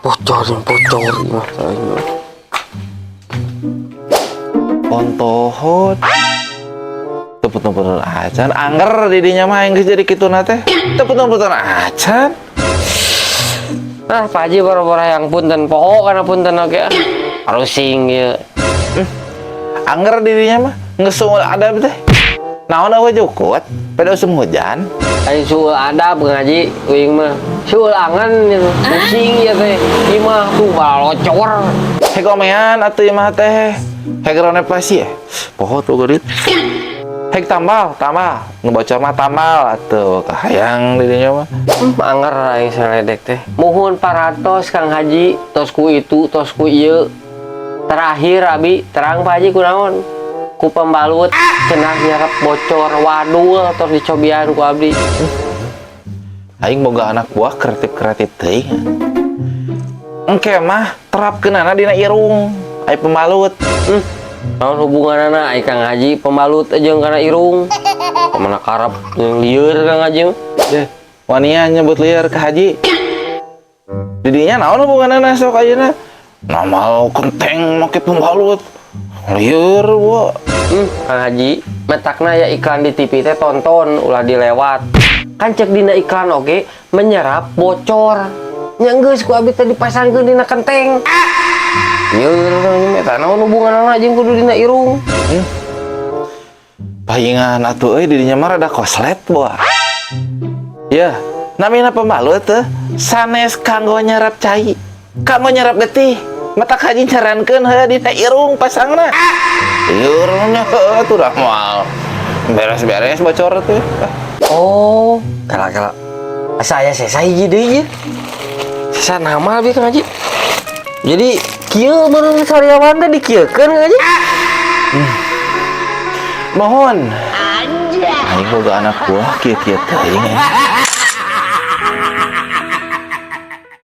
Bocor, bocor mah aing. Ontohot. Teu putung-putung acan, angger didinya mah aing geus jadi kituna teh. Teu putung-putung acan. Ah, Pak Haji, boro-boro yang punten, poho kana punten oge ah. Rusing ieu. Angger didinya mah geus suul adab teh. Naon euweuh jukut? Pada usum hujan. Aing suul adab, Kang Haji, uing mah. Suul angan gitu. Pusing ya teh. Imah tuh balocor. Hek omean atuh imah teh. Hek renovasi ya. Poho tuh geurit. Hek tambal, tambal. Nu bocor mah tambal atuh kahayang didinya mah. Angger aing saledek teh. Muhun parantos, Kang Haji, tos ku itu, tos ku ieu. Terakhir abi terang, Pak Haji, kunaon? Ku pembalut cenah nyerep bocor wadul tos dicobian ku abdi. Aing boga anak buah kreatif-kreatif teuing. Engke mah terapkeunana dina irung. Ai pembalut. Naon hubunganana ai, Kang Haji, pembalut jeung kana irung? Kemana karep jeung lieur, Kang Haji mah. Deh, wania nyebut liar ke Haji. Didinya naon hubunganana sok ayeuna? Namal kenteng make pembalut. Lieur gua. Kang Haji, matakna ya iklan di TV teh tonton ulah dilewat. Kan cek dina iklan oge menyerap bocor. Nya geus ku abi teh dipasangkeun dina kenteng. Lieur Kang Haji, eta naon hubunganana jeung kudu dina irung? Paingan atuh euy, didinya mah rada koslet boa. Ya, namina pembalut teh sanes kanggo nyerap cai. Kanggo nyerap getih. Matak Haji nyarankeun heuh dina irung pasangna. Liurnya heuh atuh dah moal. Beres-beres bocor tuh. Oh, kala-kala. Asa aya sesa hiji deui ye. Sesa nama abi, Kang Haji. Jadi kieu meureun sariawan teh dikieukeun, Kang Haji. Mohon. Aing boga anak buah kieu-kieu teuing.